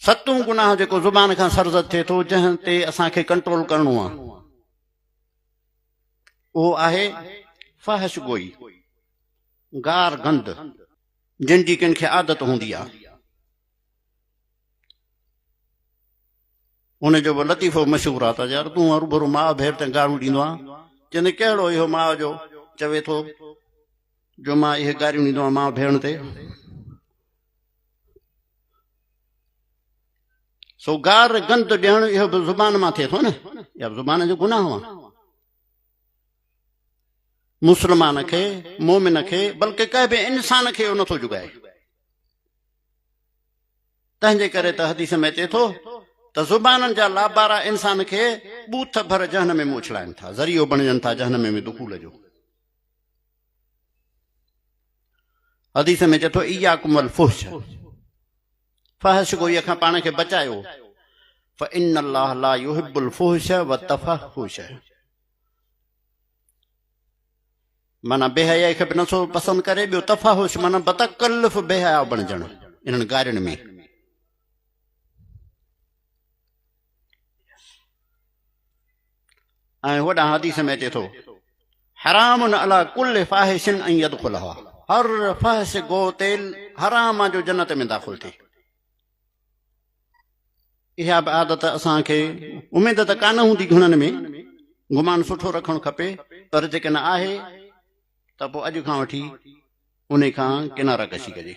ستون گناهه جيڪو زبان کان سرزد ٿئي ٿو، جنهن تي اسان کي ڪنٽرول ڪرڻو آهي، اهو آهي فحش گوئي، گار گند، جن جي ڪن کي عادت هوندي آهي. ان جو به لطيفو مشهور آهي ته يار تون هروڀرو ماء ڀير تي گارون ڏيندو آهين. چوندي ڪهڙو اهو ماء جو چوي ٿو جو مان اهي گاريون ڏيندو آهيان ماء ڀيڻ تي. سو گار گند ڏيڻ اهو به زبان مان ٿئي ٿو نه، اها به زبان جو گناهه آهي. مسلمان کي، مومن کي، بلڪه ڪنهن به انسان کي اهو نٿو جڳائي. تنهن جي ڪري ته حديث ۾ اچي ٿو ته زبانن جا لابارا انسان کي ٻوٿ ڀر جهنم ۾ اڇلائن ٿا، ذريعو بڻجن ٿا جهنم ۾ دخول جو. حديث ۾ اچي ٿو اياڪم والفحش، فحش گوئي کان پاڻ کي بچايو، فان الله لا يحب الفحش والتفحش، معنيٰ بي حيائي کي به نٿو پسند ڪري، ٻيو تفحش معنيٰ بتڪلف بي حيا بڻجڻ انهن گارين ۾. ۽ هوڏانهن حديث ۾ اچي ٿو حرام علي ڪل فاحش ان يدخلها، هر فحش گو تي حرام آ جو جنت ۾ داخل ٿئي. اها به عادت اسان کي اميد ته ڪانه هوندي گهڻن ۾، گمان سٺو رکڻ کپي، پر جيڪڏهن آهي ته پوء اڄ کان وٺي انهي کان ڪناره ڪشي ڪجي.